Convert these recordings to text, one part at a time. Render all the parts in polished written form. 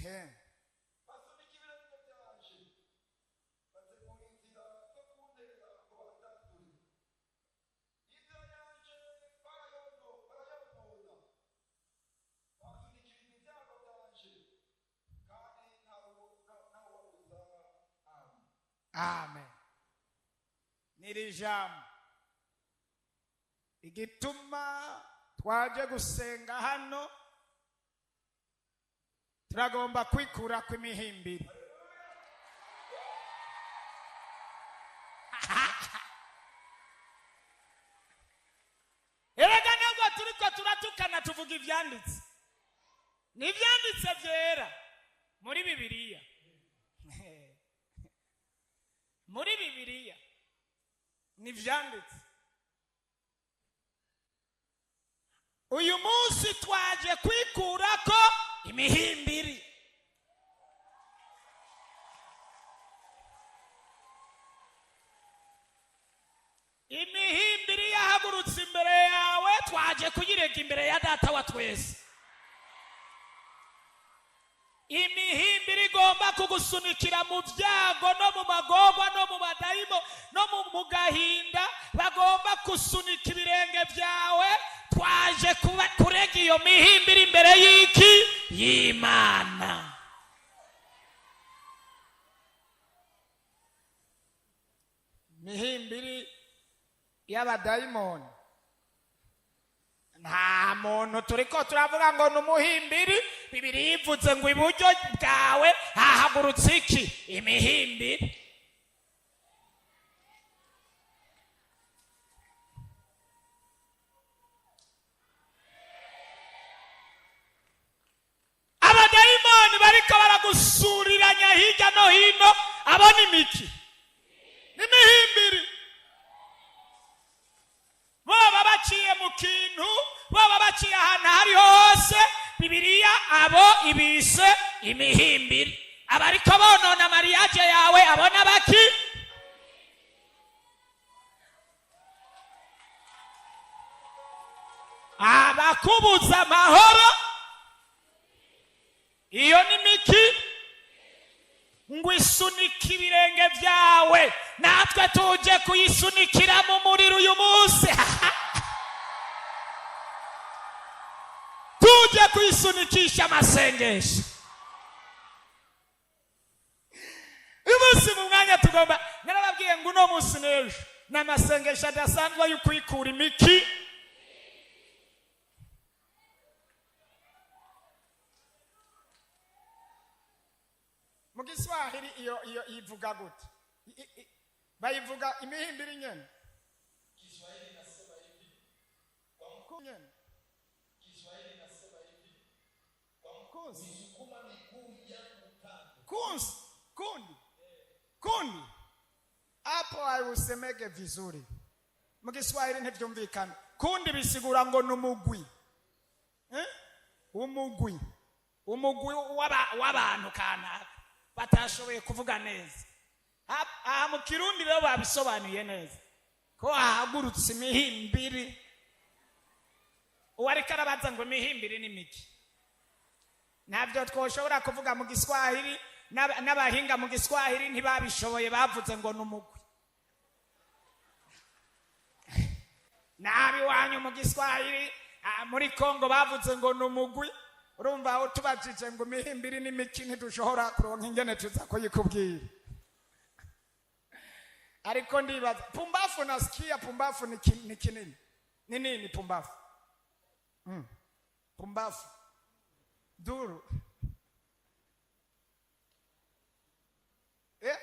Ehe. Basunika ibirenge byanje, bategura inzira zo kuntera ngo bandandure. Inzira yanje barayonona, basunikira ibyago byanje, kandi ntawubabuza. Amen. Amen. Niri jambo igituma twaje gusenga hano, turagomba kwikura kw'imihimbiri. Erega ntabwo turiko turatukana, tuvuga ivyanditse, n'ivyanditse vyera muri Bibiliya, muri Bibiliya n'ivyanditse. Uyu munsi twaje kwikurako imihimbiri. Imihimbiri yahagurutse imbere yawe, twaje kuyirega imbere ya Data wa twese. Imihimbiri igomba kugusunikira mu byago no mu magorwa no mu madayimo no mu gahinda, bagomba gusunika ibirenge byawe, twaje kurega iyo mihimbiri imbere y'iki? Y'Imana. Mihimbiri y'abadayimoni, nta muntu turiko turavuga ngo ni umuhimbiri. Bibiliya ivuze ngo iburyo bwawe hahagurutse iki? Imihimbiri. Abadayimoni bariko baragusuriranya hirya no hino, abo ni miki? N'imihimbiri. Boba baciye mu kintu, boba baciye ahantu ahariho hose, Bibiliya abo ibise imihimbiri. Abariko bonona mariage yawe, abona baki? Abakubuza amahoro, iyo ni miki? Ngo isunike ibirenge byawe, natwe tuje kuyisunikira mu muriro uyu munsi, tuje kuyisunikisha amasengesho uyu munsi. Mu mwanya tugomba, narababwiye ngo uno munsi n'ejo ni amasengesho adasanzwe yo kwikura imiki. Mu Giswahili iyo ivuga gute? Bayivuga imihimbiri nyene. Kiswahili inasema hivi kwa Nyene. Kiswahili inasema hivi kwa Kunsi. kuisukuma miguu yangu kando. Kunsi, kundi, kundi hapo haiusemege vizuri mu Giswahili, ntivyumvikana. Kundi bisigura ngo ni umugwi, eh? Umugwi w'abantu kanaka batashoboye kuvuga neza. Aha mu Kirundi rero babisobanuye neza ko hahagurutse imihimbiri. Uwariko arabaza ngo imihimbiri ni miki, ntabyo twoshobora kuvuga mu Giswahili. N'abahinga mu Giswahili ntibabishoboye, bavuze ngo ni umugwi. Nabi wanyu mu Giswahili, muri Kongo bavuze ngo ni umugwi. Urumva aho tubajije ngo imihimbiri n'imiki, ntidushobora kuronka ingene tuza kuyikubwira. Ariko ndibaza pumbafu, nasikia pumbafu ni kinini, ni nini pumbafu? Pumbafu duru, eh?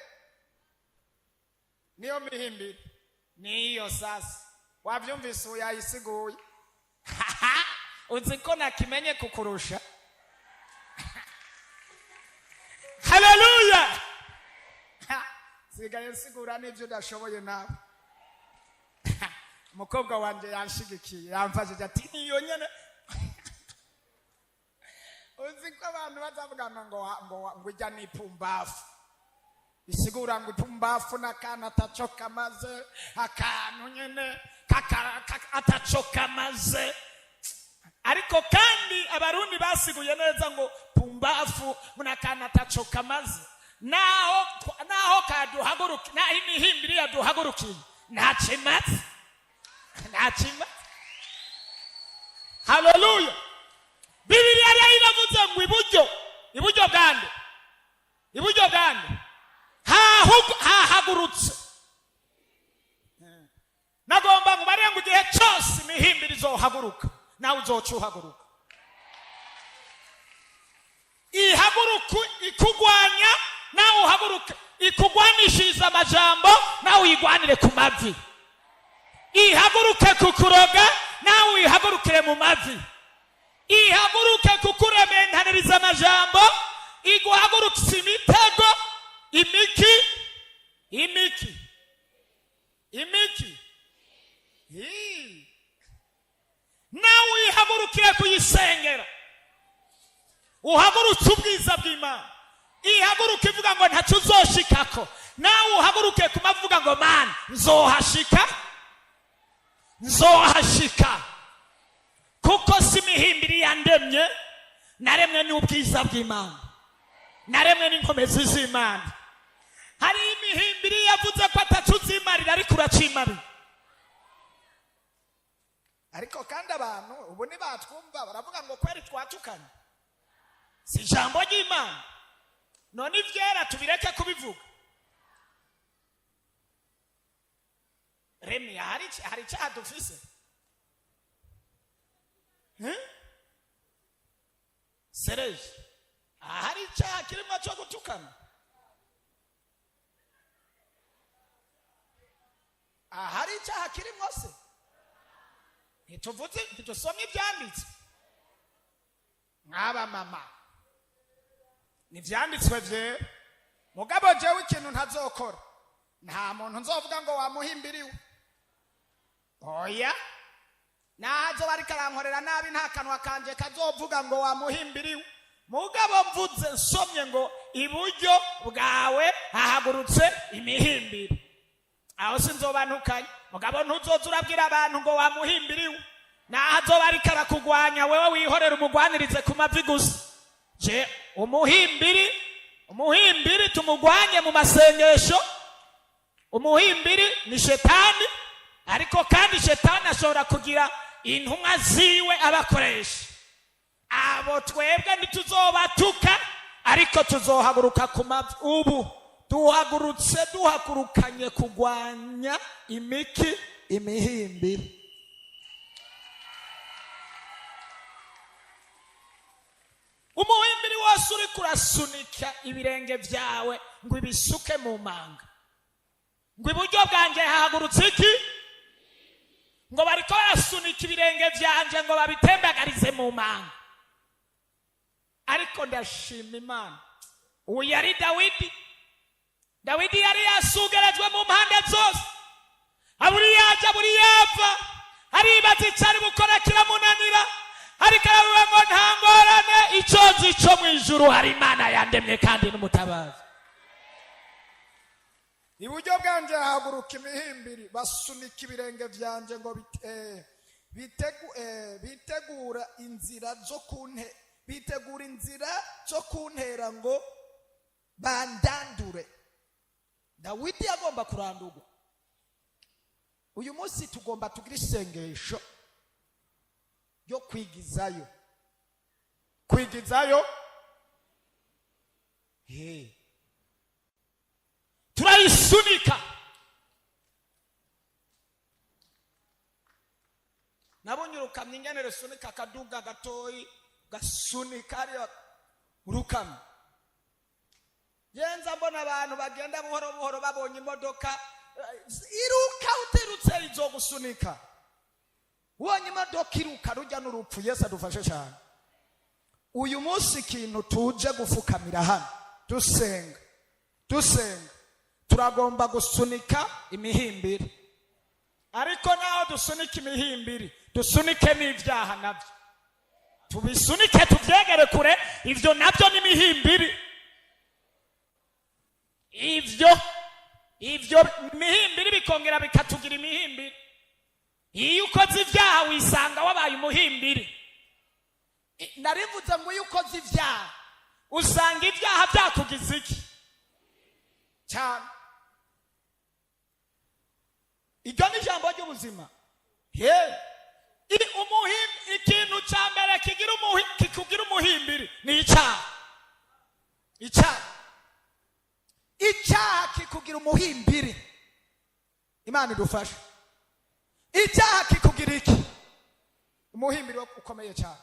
Niyo mihimbiri, niyo sasa wavyumvise, ubu yayisiguye. Uzi ko nakimenye kukurusha? Haleluya! Sigaye nsigura n'ibyo udashoboye nawe. Umukobwa wanje yanshigikiye, yamfashije, ati niyo nyene. Uzi ko abantu bazavugana ngo ijya ni ipumbafu, bisigura ngo ipumbafu n'akantu ataco kamaze, akantu nyene ataco kamaze. Ariko kandi Abarundi basiguye neza ngo pumbafu. Ngo nakana ataco kamaze, naho kaduhaguruka, naho imihimbiri yaduhagurukiye, ntacyo imaze, ntacyo imaze. Haleluya! Bibiliya rero iravuze ngo iburyo bwande, iburyo bwande hahagurutse. Nagomba ngo ngo igihe cyose imihimbiri izohaguruka, nawe uzoca uhaguruka. Ihaguruka ikugwanya, nawe uhaguruke. Ikugwanishiriza amajambo, nawe uyigwanire ku mavi. Ihaguruke kukuroga, nawe uyihagurukire mu mavi. Ihaguruke kukurementaniriza amajambo, iguhagurukise imitego, imiki, imiki, imiki. Ii. Nawe uyihagurukire kuyisengera, uhagurutse ubwiza bw'Imana. Ihaguruke ivuga ngo ntacyo uzoshikako, nawe uhaguruke kumavuga ngo Mana, nzohashika, nzohashika, kuko si imihimbiri yandemye, naremwe n'ubwiza bw'Imana, naremwe n'inkomezi z'Imana. Hari imihimbiri yavuze ko ataco uzimarira, ariko uracimarira. Ariko kandi abantu ubu ntibatwumva, baravuga ngo kweri twatukanye, si ijambo ry'Imana? None ivyera tubireke kubivuga? Remi, hari icyaha dufise? Sereje, hari icyaha kirimo cyo gutukana? Ahari icyaha kirimo se? Ntituvuze, ntidusomye ibyanditswe mwaba mama, nivyanditswe vyera. Mugabo jewe ikintu ntazokora, nta muntu nzovuga ngo wamuhimbiriwe. Oya, nazo bariko arankorera nabi, nta kanwa kanje kazovuga ngo wamuhimbiriwe. Mugabo mvuze, nsomye ngo iburyo bwawe hahagurutse imihimbiri, aho sinzoba ntukanye. Mugabo ntuzoza urabwira abantu ngo wamuhimbiriwe. Naho azoba ariko arakugwanya, wewe wihorera, umugwanirize ku mavi gusa. Je umuhimbiri, umuhimbiri tumugwanye mu masengesho. Umuhimbiri ni shetani, ariko kandi shetani ashobora kugira intumwa ziwe abakoresha. Abo twebwe ntituzobatuka, ariko tuzohaguruka ku mavi. Ubu duhagurutse, duhagurukanye kugwanya imiki, imihimbiri. Umuhimbiri wose uri kurasunika ibirenge byawe ngo ibisuke mu manga, ngo iburyo bwanjye hahagurutse iki? Ngo bariko barasunika ibirenge byanje ngo babitembagarize mu manga. Ariko ndashima Imana, ubu yari Dawidi. Dawidi yari yasugerejwe mu mpande zose, aburi yaja, aburi yava, aribaza icyo ari bukora kiramunanira, ariko aravuga ngo nta ngorane, icyo nzi cyo mu ijuru hari Imana yandemye kandi n'umutabazi. Iburyo bwanjye haguruka imihimbiri, basunika ibirenge byanjye ngo bitegura inzira zo kunte, bitegura inzira zo kuntera ngo bandandure. Dawidi yagomba kurandurwa. Uyu munsi tugomba tugira isengesho ryo kwigizayo, kwigizayo. Hey. Turayisunika. Nabonye urukamyo ingene rusunika akaduga gatoyi, gasunika hariya urukamyo. Yenza mbona abantu bagenda buhoro buhoro, babonye imodoka iruka, utirutse izogusunika. Ubonye imodoka iruka, rujya n'urupfu. Yesu adufashe cyane. Uyu munsi ikintu tuje gufukamira hano dusenga, dusenga, turagomba gusunika imihimbiri. Ariko naho dusunika imihimbiri, dusunike n'ibyaha nabyo, tubisunike tubyegere kure. Ivyo nabyo n'imihimbiri, ivyo imihimbiri bikongera bikatugira imihimbiri. Iyo ukoze ibyaha wisanga wabaye umuhimbiri. Narivuze ngo iyo ukoze ibyaha Usanga ibyaha byakugize iki cyane. Iryo ni ijambo ry'ubuzima. Ikintu cya mbere kikugira umuhimbiri ni icyaha. Icyaha, icyaha kikugira umuhimbiri. Imana idufashe. Icyaha kikugira iki? Umuhimbiri ukomeye cyane.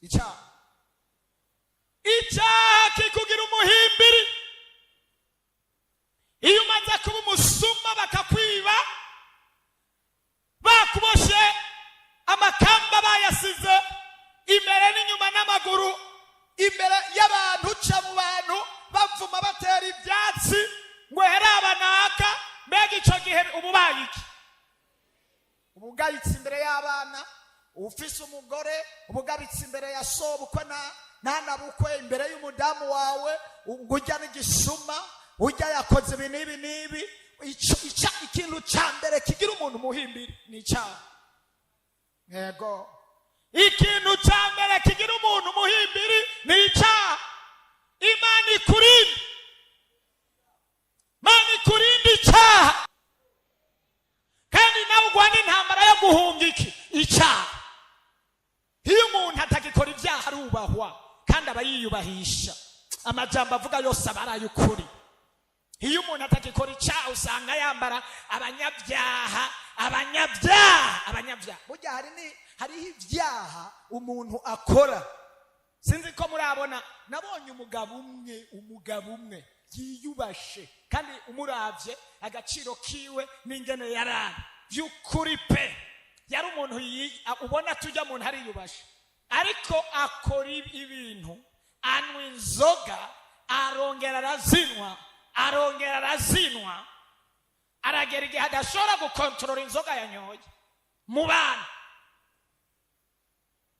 Icyaha, icyaha kikugira umuhimbiri. Iyo umaze kuba umusuma bakakwiba, bakuboshe amakamba bayasize imbere n'inyuma n'amaguru, imbere y'abantu, uca mu bantu bavuma batera ibyatsi ngo herabanaka. Mbega icyo gihe uba ubaye iki? Ubugayitse imbere y'abana, ufise umugore, ubugabitse imbere ya sobukwe na ntanabukwe, imbere y'umudamu wawe, ngo ujya n'igisuma, ujya yakoze ibi n'ibi n'ibi. Ikintu cya mbere kigira umuntu umuhimbiri ni icyaha. Yego, ikintu cya mbere kigira umuntu umuhimbiri ni icyaha. Imana ikurinde, Imana ikurinde icyaha. Kandi nawe urwana intambara yo guhunga iki? Icyaha. Iyo umuntu atagikora ibyaha arubahwa kandi aba yiyubahisha, amajambo avuga yose aba ari ay'ukuri. Iyo umuntu atagikora icyaha usanga yambara abanyabyaha, abanyabyaha, abanyabyaha. Burya hariho ibyaha umuntu akora. Sinzi ko murabona, nabonye umugabo umwe, umugabo umwe yiyubashe, kandi umuravye agaciro kiwe n'ingene yarari by'ukuri pe, yari umuntu ubona tujya muntu ariyubashe, ariko akora ibintu, anywa inzoga, arongera arazinwa, arongera arazinwa, aragera igihe adashobora gukontorora inzoga yanyoye mu bana,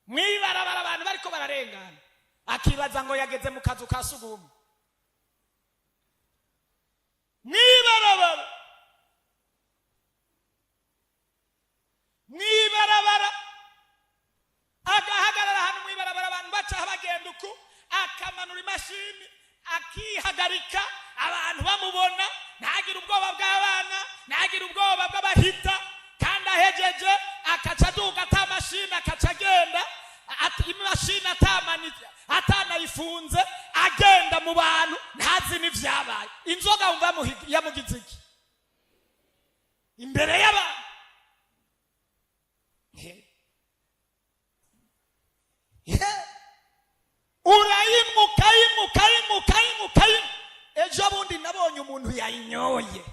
mwibarabara abantu bariko bararengana, akibaza ngo yageze mu kazu ka sugumwe. Mwibarabara, mwibarabara, agahagarara ahantu mwibarabara, abantu bacaho bagenda uku, akamanura imashini akihagarika, abantu bamubona, ntagire ubwoba bw'abana, ntagire ubwoba bw'abahita. Kandi ahejeje akaca aduga ata mashini, akaca agenda imashini atanayifunze, agenda mu bantu ntazi n'ivyabaye. Inzoga wumva yamugize iki imbere y'abantu? Urayinywa ukayinywa ukayinywa ukayinywa ukayinywa. Ejo bundi nabonye umuntu yayinyoye,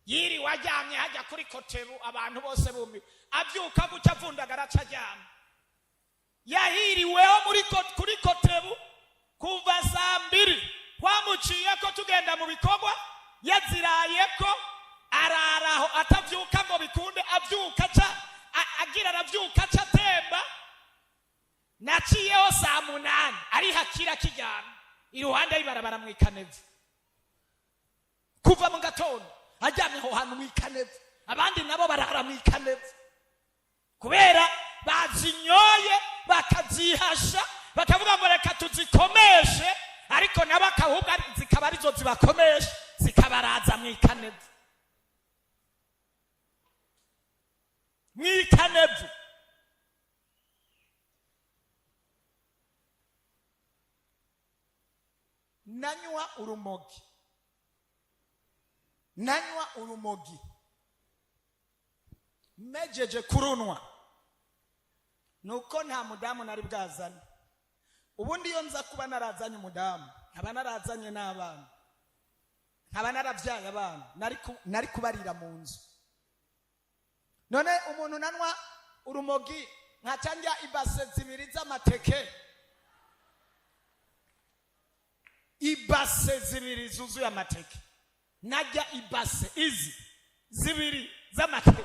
yiriwe aryamye hajya kuri kotebu, abantu bose bumiwe, abyuka gutya avundagara aca aryama. Yahiriweho kuri kotebu kuva saa 2, twamuciye ko tugenda mu bikorwa, yaziraye ko araraho atabyuka ngo bikunde, abyuka aca agira arabyuka aca atemba. Naciyeho saa 8 ari hakira kiryamye iruhande y'ibarabara mu ikanevu, kuva mu gatondo aryamye aho hantu mu ikanevu, abandi nabo barara mu ikanevu kubera bazinyoye bakazihasha, bakavuga ngo reka tuzikomeshe, ariko nabo akahubwo zikaba arizo zibakomesha, zikabaraza mu ikanevu, mu ikanevu. Nanywa urumogi, nanywa urumogi, mejeje kurunwa nuko nta mudamu nari bwazane. Ubundi iyo nza kuba narazanye umudamu, nkaba narazanye n'abana, nkaba narabyaye abana, nari kubarira mu nzu. None umuntu nanwa urumogi nkaca ndya ibase 2 z'amateke, ibase 2 zuzuye amateke, najya ibase izi 2 z'amateke.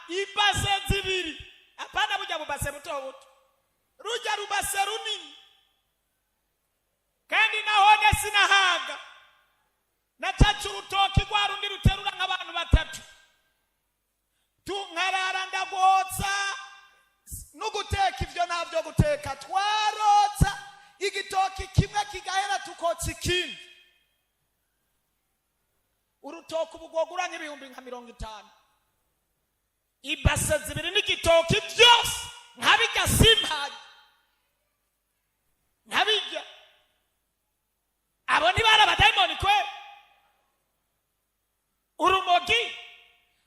Ibase 2, hapana buja bubase buto buto, ruja rubase runini. Kandi nahone sinahaga, nacaca urutoki rwa rundi ruterura nk'abantu 3, Nkarara ndagwotsa, no guteka ivyo ntabyo guteka, twarotsa igitoki kimwe kigahera tukotsa ikindi. Urutoki ubu rwogura nk'ibihumbi nka 50, ibase 2 n'igitoki byose nkabirya, simpage nkabirya. Abo ntibari abadayimoni kwe? Urumogi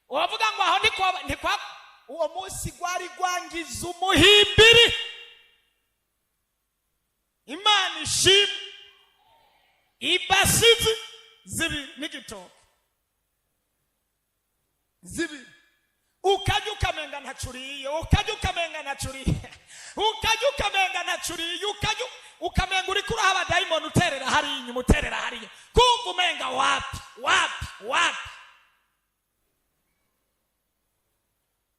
uwavuga ngo aho ntikwa uwo munsi gwari gwangiza umuhimbiri. Imana ishimwe, ibasizi 2 n'igitoki 2, ukajya ukamenga ntacuriye, ukajya ukamenga ntacuriye, ukajya ukamenga ntacuriye, ukajya ukamenga uri kuraha abadayimoni, uterera hariya inyuma, uterera hariya, kumva umenga wapi wapi wapi.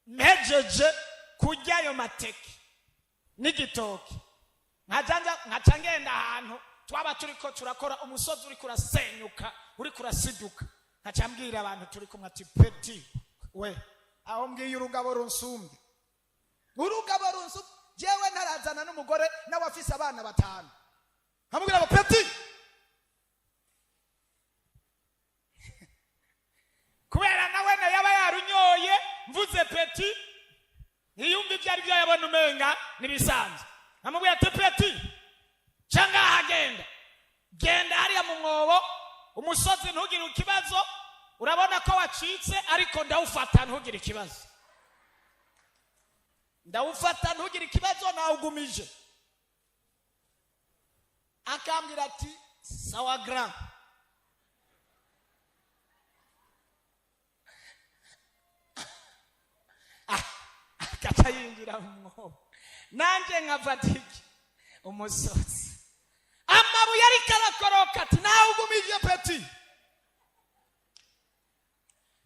Mpejeje kurya ayo mateke n'igitoki, nkaca ngenda ahantu twaba turiko turakora, umusozi uriko urasenyuka, uriko urasiduka, nkaca mbwira abantu turi kumwe ati petit we, aho mbwiye urugabo runsumbye, urugabo runsumbye, jewe ntarazana n'umugore nawe afise abana 5, nkamubwira ngo petit, kubera nawe na yaba yarunyoye, mvuze petit ntiyumva ibyo ari byo, yabona umenga nibisanzwe. Nkamubwira ati petit, cyangwa ahagenda genda hariya mu mwobo, umusozi ntugire ikibazo, urabona ko wacitse, ariko ndawufata ntugire ikibazo, ndawufata ntugire ikibazo, nawugumije. Akambwira ati sawa grand. Akaca yinjira mu mwobo, nanjye nkafata iki umusozi, amabuye ariko arakoroka, ati nawugumije petit,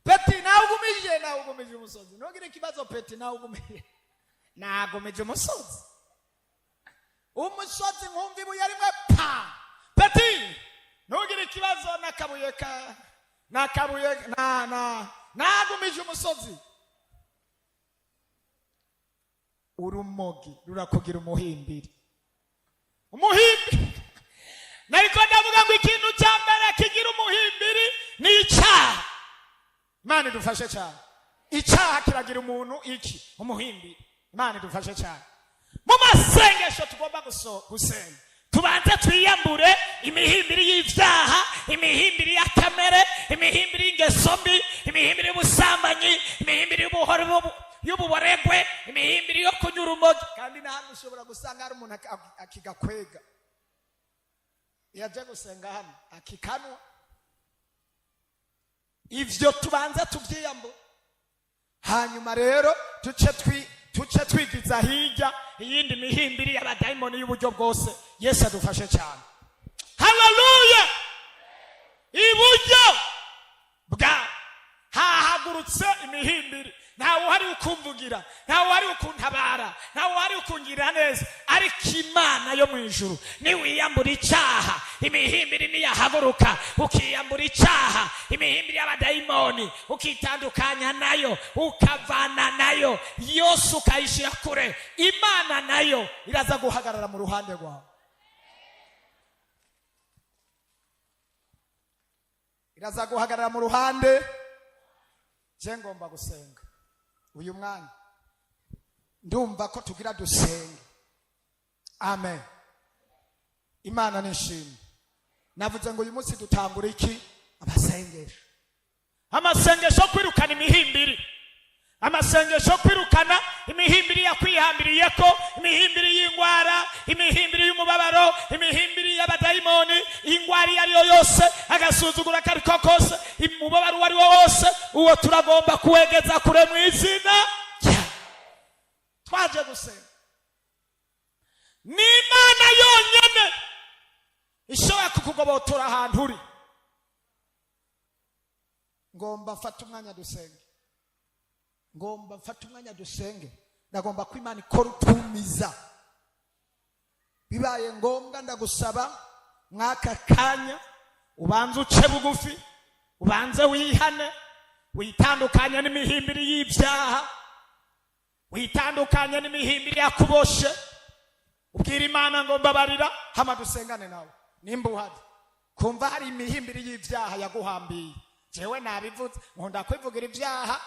petit nawugumije, nawugumije umusozi, ntugire ikibazo petit, nawugumije, nagumije umusozi, umusozi nkumva ibuye rimwe pa, petit ntugire ikibazo, n'akabuye ka n'akabuye na na nagumije umusozi. Urumogi rurakugira umuhimbiri, umuhimbiri. Nariko ndavuga ngo ikintu cya mbere kigira umuhimbiri ni icyaha. Imana idufashe cyane. Icyaha kiragira umuntu iki? Umuhimbiri. Imana idufashe cyane. Mu masengesho tugomba gusenga, tubanze twiyambure imihimbiri y'ibyaha, imihimbiri ya kamere, imihimbiri y'ingeso mbi, imihimbiri y'ubusambanyi, imihimbiri y'ububoregwe, imihimbiri yo kunyura urumogi. Kandi na hano ushobora gusanga hari umuntu akigakwega, yaje gusenga hano akikanwa. Ivyo tubanze tuvyiyambure, hanyuma rero tuce twigiza hirya iyindi mihimbiri y'abadayimoni y'uburyo bwose. Yesu adufashe cyane. Haleluya! Iburyo bwa hahagurutse imihimbiri, ntawe uhari ukumvugira, ntawe uhari ukuntabara, ntawe uhari ukungirira neza, ariko Imana yo mu ijuru niwiyambura icyaha, imihimbiri niyahaguruka, ukiyambura icyaha, imihimbiri y'abadayimoni ukitandukanya nayo, ukavana nayo yose, ukayishyira kure, Imana nayo iraza guhagarara mu ruhande rwawe, iraza guhagarara mu ruhande. Je ngomba gusenga uyu mwanya, ndumva ko tugira dusenge. Amen. Imana nishimwe. Navuze ngo uyu munsi dutangura iki? Amasengesho. Amasengesho yo kwirukana imihimbiri, amasengesho yo kwirukana imihimbiri yakwihambiriye ko, imihimbiri y'ingwara, imihimbiri y'umubabaro, imihimbiri y'abadayimoni, ingwara iyo ariyo yose, agasuzugura kariko kose, umubabaro uwo ari wo wose, uwo turagomba kuwegeza kure mu izina rya. Twaje gusenga. Ni Imana yonyene ishobora kukugobotora ahantu uri. Ngomba mfate umwanya dusenge, ngomba mfate umwanya dusenge. Ndagomba ko Imana ikora utumiza. Bibaye ngombwa ndagusaba mwaka kanya ubanze uce bugufi, ubanze wihane, Witandukanye n'imihimbiri y'ibyaha, witandukanye n'imihimbiri yakuboshe, ubwira Imana ngo mbabarira, hama dusengane nawe. Nimba uhari kumva hari imihimbiri y'ibyaha yaguhambiye, jewe nabivuze, nkunda kwivugira ibyaha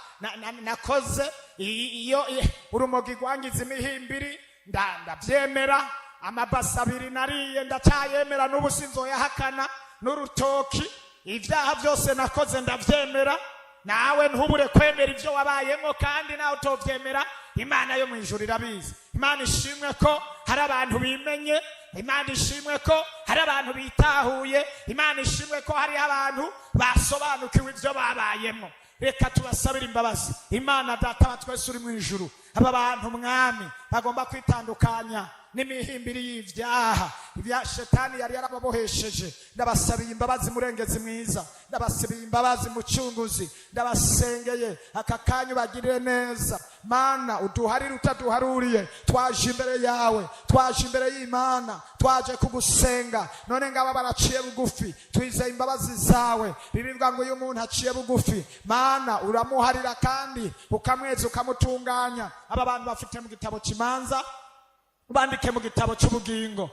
nakoze. Iyo urumogi rwangiza imihimbiri, ndabyemera. Amabasi abiri nariye ndacyayemera n'ubu, sinzoyahakana, n'urutoki. Ibyaha byose nakoze ndabyemera. Nawe ntubure kwemera ibyo wabayemo, kandi nawe utobyemera, Imana yo mu ijuru irabizi. Imana ishimwe ko hari abantu bimenye. Imana ishimwe ko hari abantu bitahuye. Imana ishimwe ko hari abantu basobanukiwe ibyo babayemo. Reka tubasabire imbabazi. Imana Data wa twese uri mu ijuru, aba bantu, Mwami, bagomba kwitandukanya n'imihimbiri y'ibyaha ibya shetani yari yarababohesheje, ndabasabiye imbabazi, Murengezi mwiza. Ndabasabiye imbabazi, Mucunguzi. Ndabasengeye aka kanya, ubagirire neza. Mana, uduharire utaduharuriye. Twaje imbere yawe, twaje imbere y'Imana, twaje kugusenga. None ngaba baraciye bugufi, twizeye imbabazi zawe. Bibiliya ngo iyo umuntu aciye bugufi, Mana, uramuharira kandi ukamweza, ukamutunganya. Aba bantu bafite mu gitabo kimanza, bandike mu gitabo cy'ubugingo.